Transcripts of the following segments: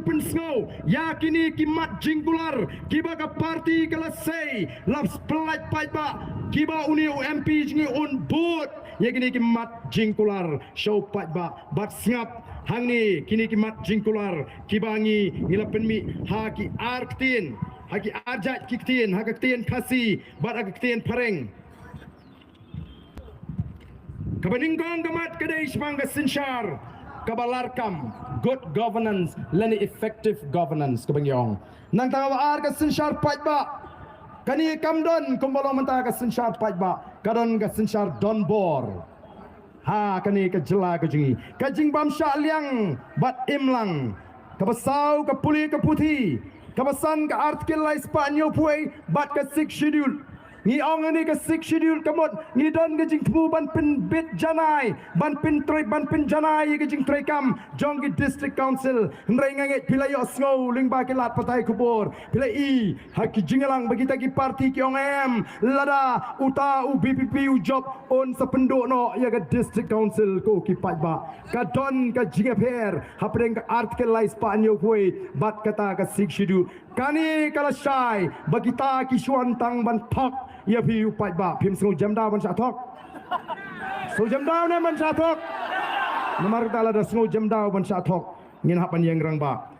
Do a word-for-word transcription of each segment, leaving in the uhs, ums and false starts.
pynsngew ïa kine ki mat jingkular kiba ka party ka la sei, la pynlait paidbah kiba une u M P jong ngi un bud ïa kine ki mat jingkular sha u paidbah. Bad sngap hangne kine ki mat jingkular kiba ngi, ngi la pynmih ha ki ar ktien, ha ki ar jait ki ktien, ha ka ktien Khasi bad ha ka ktien Phareng. Kaba nyngkong ka mat ka dei shaphang ka synshar kaba larkam, good governance lane effective governance kaba ngi ong. Nangta kaba ar ka synshar paidbah. Kane kam don kumba long mynta ka synshar paidbah, ka don ka synshar donbor ha kane ka jylla ka jong ngi. Ka jingbym shah liang bad imlang. Kaba saw ka pule ka puthi. Kaba san ka Article lai spah hynñiewphew wei bad ka Sixth Schedule. Ngi ong ïa kane ka Sixth Schedule ka mut ngi don ka jingthmu ban pynbit janai, ban pyntrei, ban pynjanai ïa ka jingtreikam jong ki District Council. Hynrei nga ngeit phi la ïohsngew lyngba ki lad pathai khubor, phi la i ha ki jingïalang ba kita ki party ki ong em, lada uta u V P P u jop un sa pynduh noh ïa ka District Council, ko ki paidbah. Ka don ka jingïapher hapdeng ka Article lai spah hynñiewphew wei bad kata ka Sixth Schedule. Kane ka la shai ba kita ki shuan tang ban thok ïa phi u paidbah. Phim sngew jem daw ban shah thok? Sngew jem daw ne ban shah thok? Namar kata lada sngew jem daw ban shah thok, ngin hap ban ïeng rangbah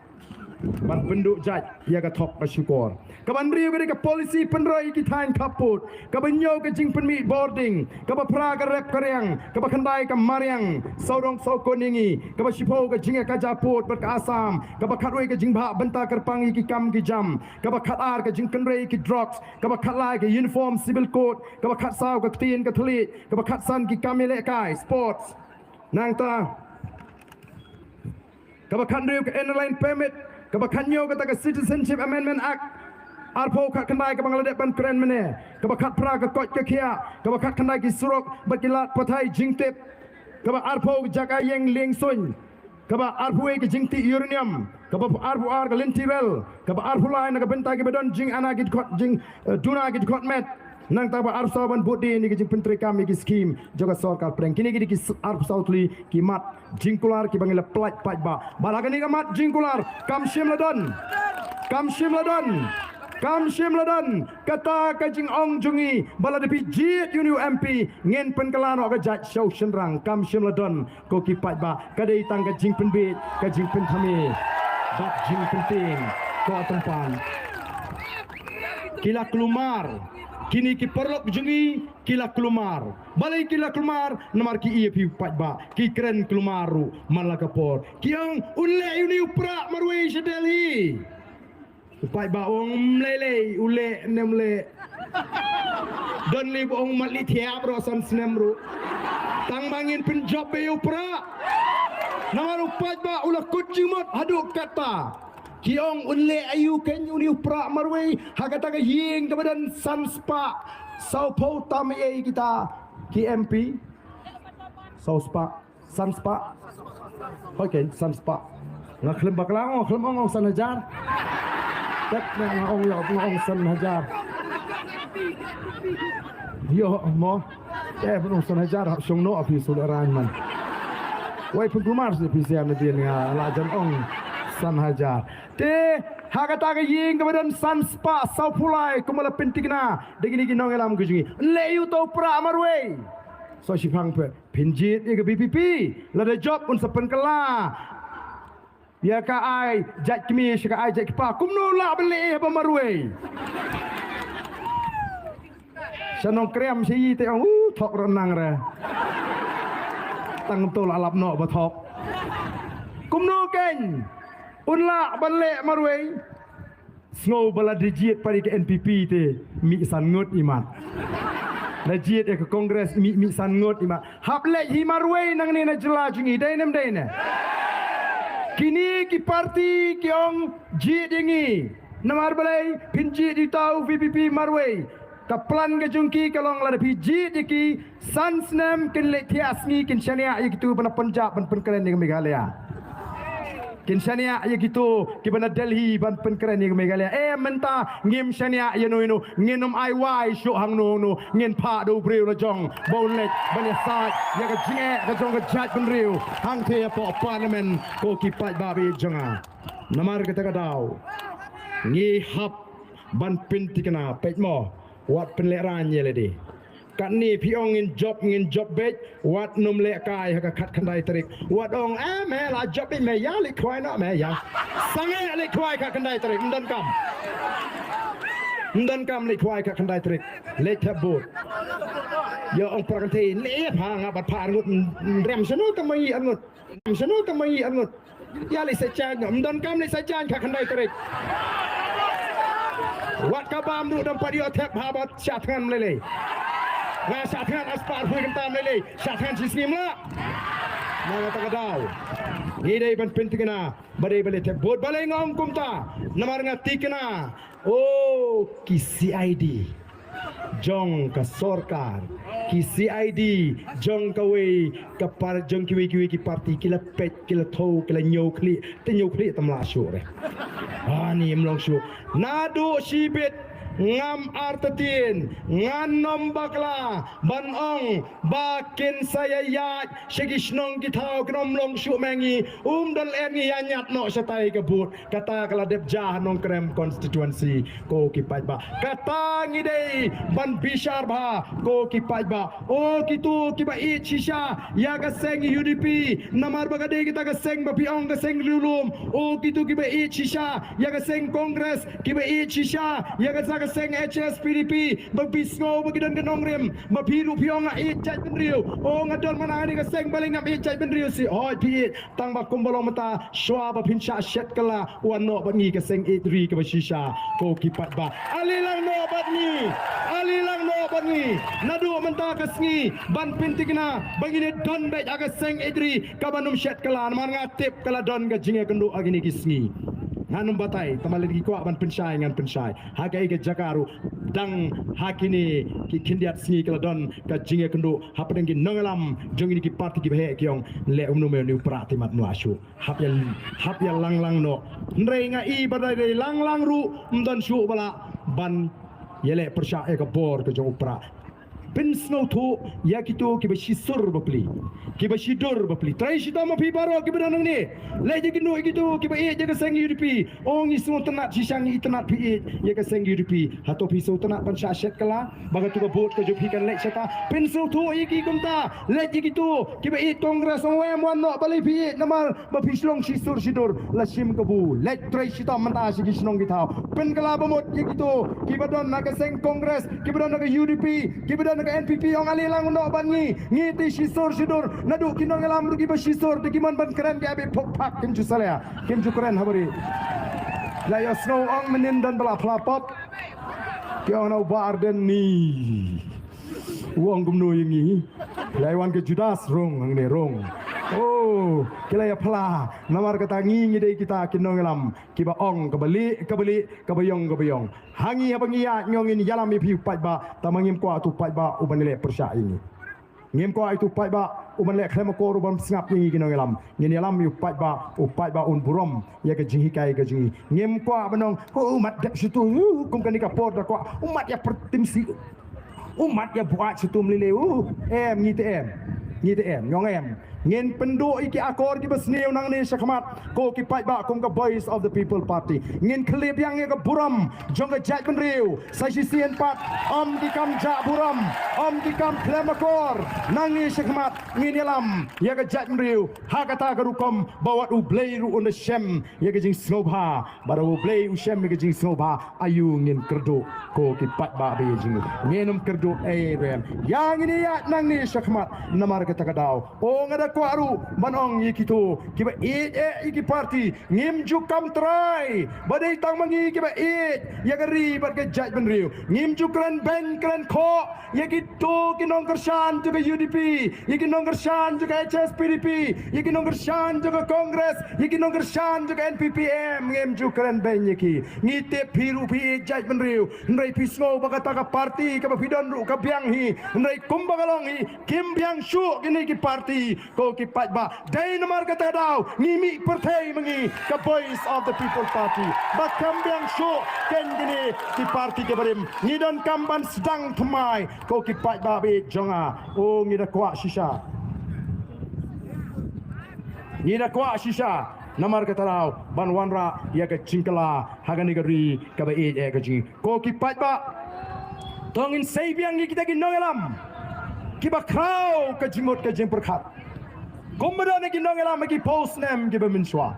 ban pynduh jait ïa ka thok ka shukor. Kaba hynriew ka dei ka policy pynroi ïa ki thaiñ khappud. Kaba hynñiew ka jingpynmih boarding. Kaba phra ka rep ka riang. Kaba khyndai ka mariang sawdong sawkun ïa ngi. Kaba shiphew ka jingïakajia pud bad ka Assam. Kaba khatwei ka jingbha bynta kyrpang ïa ki kam ki jam. Kaba khatar ka jingkynrei ïa ki drugs. Kaba khatlai ka uniform civil code. Kaba khatsaw ka ktien ka thylliej. Kaba khatsan ki kam ïalehkai sports. Nangta kaba khathynriew ka Inner Line Permit, kaba khathynñiew kata ka Citizenship Amendment Act arphew khatkhyndai kaba nga la dep ban kren mynne, kaba khatphra ka koit ka khiah, kaba khatkhyndai ki surok bad ki lad pathai jingtip, kaba arphew ka jaka ïeng lieng suiñ, kaba arphew wei ka jingtih uranium, kaba arphew ar ka lynti rel, kaba arphew lai na ka bynta kiba don jingana ki dkhot jing, eh, duna ki dkhot met. Nangta ba arphew saw ban bud dien ïa ki jingpyntreikam ïa ki skim jong ka sorkar pdeng. Kine ki dei ki s-, arphew saw tylli ki mat jingkular kiba ngi la pynlait paidbah. Bad ha kane ka mat jingkular kam shym la don, kam shym la don, kam shym la don kata ka jingong jong ngi ba lada phi jied ïa une u M P ngin pynkylla noh ka jait sha u shynrang. Kam shym la don. Ko ki paidbah, ka dei tang ka jingpynbeit, ka jingpynthame bad jingpyntieng. Ko tympan ki la kulmar, kine ki paralok jong ngi ki la kulmar. Balei ki la kulmar? Namar ki ïa phi paidbah, ki kren kulmar ruh man la ka por. Ki ong un leh ïa une u prah marwei sha Delhi. U paidbah u ong ym lei lei, u leh ne ym leh. Don lei ba ong mat leit thiah baroh san snem ruh. Tang ba ngin pynjop ïa u prah. Namar u paidbah u la kut jingmut haduh katta. Ki ong un leh aïu kein une u prah marwei ha kata ka ïing kaba don san spah sawphew tam ei kita ki M P. Saw spah. San spah. Hooid kein, san spah. Nga khlem bakla ong, khlem ong, ong san hajar. Tet ne nga ong ïa, nga ong san hajar. Ïoh mo. Eh, pynong san hajar hap shong noh phi sule ran man. Wei pynkulmar sha phi sha nadien nga la jan ong san hajar. Te ha kata ka ïing kaba don san spah sawphew lai kumba la pynthikna da kine ki nongïalam ka jong ngi. Leh ïa uto u prah marwei. Sa shiphang phi. Phin jied ïa ka V P P, lada jop un sa pynkylla ïa ka ai jait kmie sha ka ai jait kpa. Kumno lah ban leh haba marwei? Sha Nongkrem sha i te ong u thok ron nang re. Tang to la lap noh ba thok. Kumno kein un lah ban leh marwei? Sngew ba lada jied pat ïa ka N P P te mih san ngut i mat. La jied ïa ka Congress mih, mih san ngut i mat. Hap leit hi marwei nangne na jylla jong ngi, dei ne ym dei ne? Kine ki party ki ong jied ïa ngi. Namar balei phin jied ïa uta u V P P marwei? Ka plan ka jong ki ka long lada phi jied ïa ki san snem kin leit thiah sngi kin shaniah ïa kito ba na Punjab ban pynkren ïa ka Meghalaya. Kin shaniah ïa kito kiba na Delhi ban pynkren ïa ka Meghalaya. Eh, mynta ngim shaniah ïa no ïa no, ngin ym ai wai shuh hangno hangno, ngin phah da u briew la jong ba un leit ban ïasaid ïa ka jingeh ka jong ka jaitbynriew hangtei hapoh Parliament, ko ki paidbah ba ïeit jong nga. Namar kata ka daw ngi hap ban pynthikna, peit mo, wat pynlehraiñ ïa lade. Katne phi ong ngin jop, ngin jop beit, wat nym lehkai ha ka khatkhyndai tarik. Wat ong, eh, me la jop beit me, ïa leit khwai noh me ïa. Sangeh leit khwai khatkhyndai tarik, ym donkam. Ym donkam leit khwai khatkhyndai tarik. Leit thep vote. Ïa ong para kynthei, leh ïa pha nga bad pha arngut, ym rem shano tang ma ngi arngut. Ym rem shano tang ma ngi arngut. Ïa leit sa jan, ym donkam leit sa jan khatkhyndai tarik. Wat ka bam ruh dang pat ïoh thep ha ba shah thngan lei lei. Nga shah thngan, ha spah arphew kynta lei lei. Shah thngan shisngi mla. Namar kata ka daw ngi dei ban pynthikna, ba dei ba leit thep vote, balei nga ong kumta. Namar nga thikna, oh, ki C I D jong ka sorkar, ki C I D jong kawei ka par-, jong kiwei kiwei ki party, ki la peit, ki la thew, ki la ñiew khlieh, te ñiew khlieh te ym lah shuh re. Ani ym long shuh. Naduh shibit ngam artatien, ngan ym bakla ban ong ba kin sa ïaid sha ki shnong ki thaw, kin ym long shuh ma ngi, um don leh ngi ïa ñiad noh shatai ka vote. Kata ka la dep jia ha Nongkrem constituency, ko ki paidbah. Kata ngi dei ban bishar bha, ko ki paidbah. O kito kiba ïeit shisha ïa ka seng U D P, namar ba ka dei kata ka seng ba phi ong ka seng riewlum. O kito kiba ïeit shisha ïa ka seng Congress, kiba ïeit shisha ïa kata ka seng H S P D P, ba phi sngew ba ki don ka nongrim, ba phi ruh phi ong nga ïeit jaitbynriew. O nga don man ha kane ka seng, balei ngam ïeit jaitbynriew shi? Hooid phi ïeit, tang ba kumba long mynta, shuwa ba phin shah shet kylla, wan noh bad ngi ka seng ïeit ri kaba shisha, ko ki paidbah. Ale lang noh bad ngi, ale lang noh bad ngi. Naduh mynta ka sngi ban pynthikna ba ngin ïa don beit ha ka seng ïeit ri kaba ym shet kylla, namar nga tip ka la don ka jingïakynduh ha kine ki sngi. Ngan ym batai, tangba lada ki kwah ban pynshai ngan pynshai. Ha kaei ka jaka ruh, dang ha kine ki khyndiat sngi ka la don ka jingïakynduh hapdeng ki nongïalam jong kine ki party kiba heh, ki ong leh kumno me, une u Prah te mat, ym lah shuh. Hap ïa, hap ïa lang lang noh. Hynrei nga i ba dei dei lang lang ruh ym don shuh ba lah ban ïaleh pyrshah ïa ka bor ka jong u Prah. Pynsngewthuh ïa kito kiba shisur bapli, kiba shidur bapli. Trei shitom ma phi baroh kiba don hangne. Leit ïakynduh ïa kito kiba ïeit ïa ka seng U D P. O ngi sngewtynnat shisha, ngi itynnat phi ïeit ïa ka seng U D P. Hato phi sngewtynnat ban shah shet kylla ba kato ka vote ka jong phi kan leit shata? Pynsngewthuh ïa ki kumta. Leit ïa kito kiba ïeit Congress, ong wei, wan noh, balei phi ïeit? Namar ba phi shlong shisur shidur, la shim kabu. Leit trei shitom mynta sha ki shnong ki thaw. Pynkylla ba mut ïa kito kiba don na ka seng Congress, kiba don na ka U D P, kiba don na ka N P P, ong ale lang noh bad ngi. Ngi te shisur shidur, naduh ki nongïalam ruh kiba shisur, te ki mon ban kren ki ap ïa phok phak, kim ju salia, kim ju kren ha bari. La ïohsngew ong mynnin don ba la phla pop. Ki ong na u Bah Ardent ni. U ong kumno ïa ngi? Ki la wan ka Judas, rung hangne, rung. Oh, ki la ïa phla. Namar kata ngi, ngi dei kita ki nongïalam kiba ong kaba lieh kaba lieh, kaba ïong kaba ïong. Ha ngi haba ngi ïaid, ngi ong ngin ïalam ïa phi u paidbah, tangba ngim kwah uto u paidbah uban ïaleh pyrshah ïa ngi. Ngim kwah ïa uto u paidbah uban leh khlem akor, uban sngap ïa ngi ki nongïalam. Ngin ïalam ïa u paidbah, u paidbah un burom ïa ka jinghikai ka jong ngi. Ngim kwah ban ong, oh, mat dep shuh to, uh, kum kane ka por da kwah, u mat ïa pyrthei shi, u mat ïa buaid shuh to ym lei lei, uh, em, ngi te em, ngi te em, ngi ong em. Ngin pynduh ïa ki akor kiba sniew nangne shakhmat, ko ki paidbah, kum ka Voice of the People Party. Ngin khlieh biang ïa ka burom jong ka jaitbynriew sa shisien pat, ym ki kam jah burom, ym ki kam khlem akor. Nangne shakhmat ngin ïalam ïa ka jaitbynriew ha kata ka rukom ba wat U Blei ruh un da shem ïa ka jingsngewbha. Bad haba U Blei u shem ïa ka jingsngewbha, aïu ngin kyrduh, ko ki paidbah ba ïeit jong ngi? Ngin ym kyrduh ei ruh em. Ïa ngin ïaid nangne shakhmat namar kata ka daw. O nga da kwah ruh ban ong ïa kito kiba ïeit eh ïa ki party, ngim ju kam trai ba dei tang ma ngi kiba ïeit ïa ka ri bad ka jaitbynriew. Ngim ju kren beiñ kren khoh ïa kito ki nongkyrshan jong ka U D P, ïa ki nongkyrshan jong ka H S P D P, ïa ki nongkyrshan jong ka Congress, ïa ki nongkyrshan jong ka N P P. Em, ngim ju kren beiñ ïa ki. Ngi tip phi ruh phi ïeit jaitbynriew, hynrei phi sngew ba kata ka party kaba phi don ruh ka biang hi. Hynrei kumba ka long hi, kim biang shuh kine ki party. Ko ki paidbah, dei namar kata ka daw ngi mih pyrthei ma ngi ka Voice of the People Party. Ba kham biang shuh ken kine ki party ki barim. Ngi donkam ban sdang thymmai ko ki paidbah ba ïeit jong nga. O ngi da kwah shisha. Ngi da kwah shisha namar kata ka daw ban wanrah ïa ka jingkylla ha kane ka ri kaba ïeit eh ka jong ngi. Ko ki paidbah, to ngin sei biang ïa kita ki nongïalam kiba khraw ka jingmut ka jingpyrkhat. Kumba don ki nongïalam ha ki post nem kiba mynshuwa.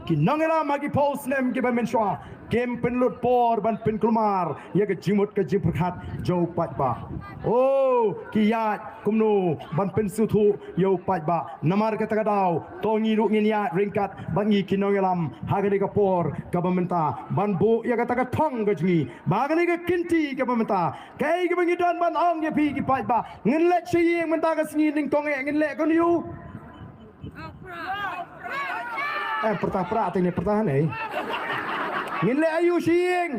Ki nongïalam ha ki post nem kiba mynshuwa kim pynlut por ban pynkulmar ïa ka jingmut ka jingpyrkhat jong u paidbah. O ki ïaid kumno ban pynsngewthuh ïa u paidbah. Namar kata ka daw to ngi ruh ngin ïaid ryngkat bad ngi ki nongïalam ha kane ka por kaba mynta ban buh ïa kata ka thong ka jong ngi ba ha kane ka kynti kaba mynta. Kaei kaba ngi don ban ong ïa phi ki paidbah, ngin leit sha ïing mynta ka sngi nyngkong eh, ngin leit kano? Eh, pyrta pra te ne pyrta ne. Ngin leit aïu sha ïing?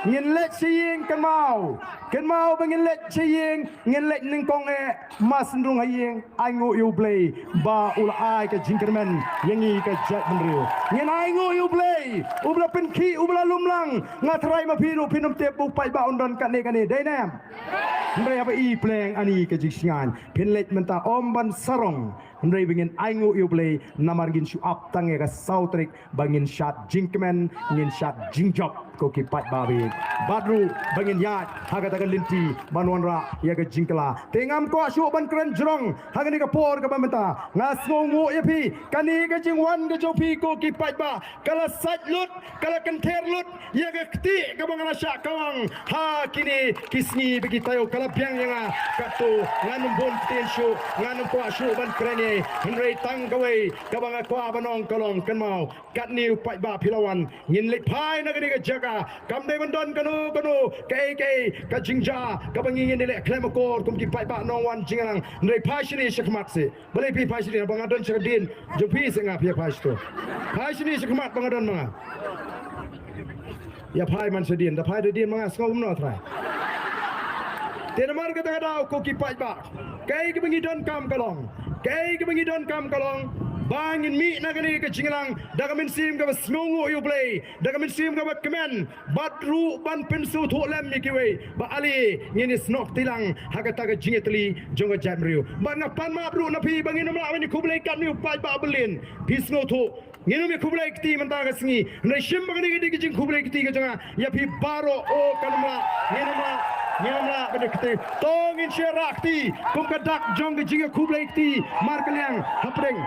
Ngin leit sha ïing kynmaw. Kynmaw ba ngin leit sha ïing, ngin leit nyngkong eh, mar shu rung ha ïing, ainguh ïa u Blei ba u la ai ka jingkyrmen ïa ngi ka jaitbynriew. Ngin ainguh ïa u Blei uba la pynkhih, uba la lumlang. Nga tharai ma phi ruh phin ym tip ba u paidbah un don kane kane, dei ne em? Hynrei haba i pleng ani ka jingsngewsih phin leit mynta ym ban sarong. Hynrei ba ngin ainguh ïa u Blei namar ngin shu ap tang ïa ka saw tarik ba ngin shad jingkmen, ngin shad jingjop ko ki paidbah ba ïeit. Bad ruh ba ngin ïaid ha kata ka lynti ban wanrah ïa ka jingkylla. Te ngam kwah shuh ban kren jrong ha kane ka por kaba mynta. Nga sngewnguh ïa phi, kane ka jingwan ka jong phi ko ki paidbah ka la sait lut, ka la kynther lut ïa ka kti kaba nga la shah kawang ha kine ki sngi ba ki taïew, ka la biang ïa nga. Katto ngan ym bun ktien shuh, ngan ym kwah shuh ban kren ei. Hynrei tang kawei kaba nga kwah ban ong ka long, kynmaw, katne u paidbah phi la wan, ngin leit phai na kane ka jaka. Kam dei ban don kano kano kaei kaei ka jingjia kaba ngi ngin ïaleh khlem akor kum ki paidbah nongwan jingïalang. Hynrei phai shane shakhmat seh. Balei phi phai shane? Ba nga don sha ka dien jong phi seh, nga phi phai shato. Phai shane shakhmat ba nga don ma nga. Ïa phai man sha dien, da phai da dien ma nga, sngew kumno trai. Te namar kata ka daw ko ki paidbah, kaei kaba ngi donkam ka long, kaei kaba ngi donkam ka long ba ngin mih na kane ka jingïalang da ka mynsiem kaba sngewnguh ïa u Blei, da ka mynsiem kaba kmen, bad ruh ban pynsngewthuh lem ïa kiwei ba ale ngin ïasnoh kti lang ha kata ka jingïatylli jong ka jaitbynriew. Bad nga pan map ruh na phi ba ngin ym lah ban ïakhublei katne u paidbah ba lin. Phi sngewthuh, ngin ym ïakhublei kti mynta ka sngi. Hynrei shim ba kane ka dei ka jingkhublei kti ka jong nga ïa phi baroh. O kan ym lah, ngin ym lah, ngin ym lah ban ïa kti. To ngin sa ïarah kti kum ka dak jong ka jingïakhublei kti markylliang hapdeng.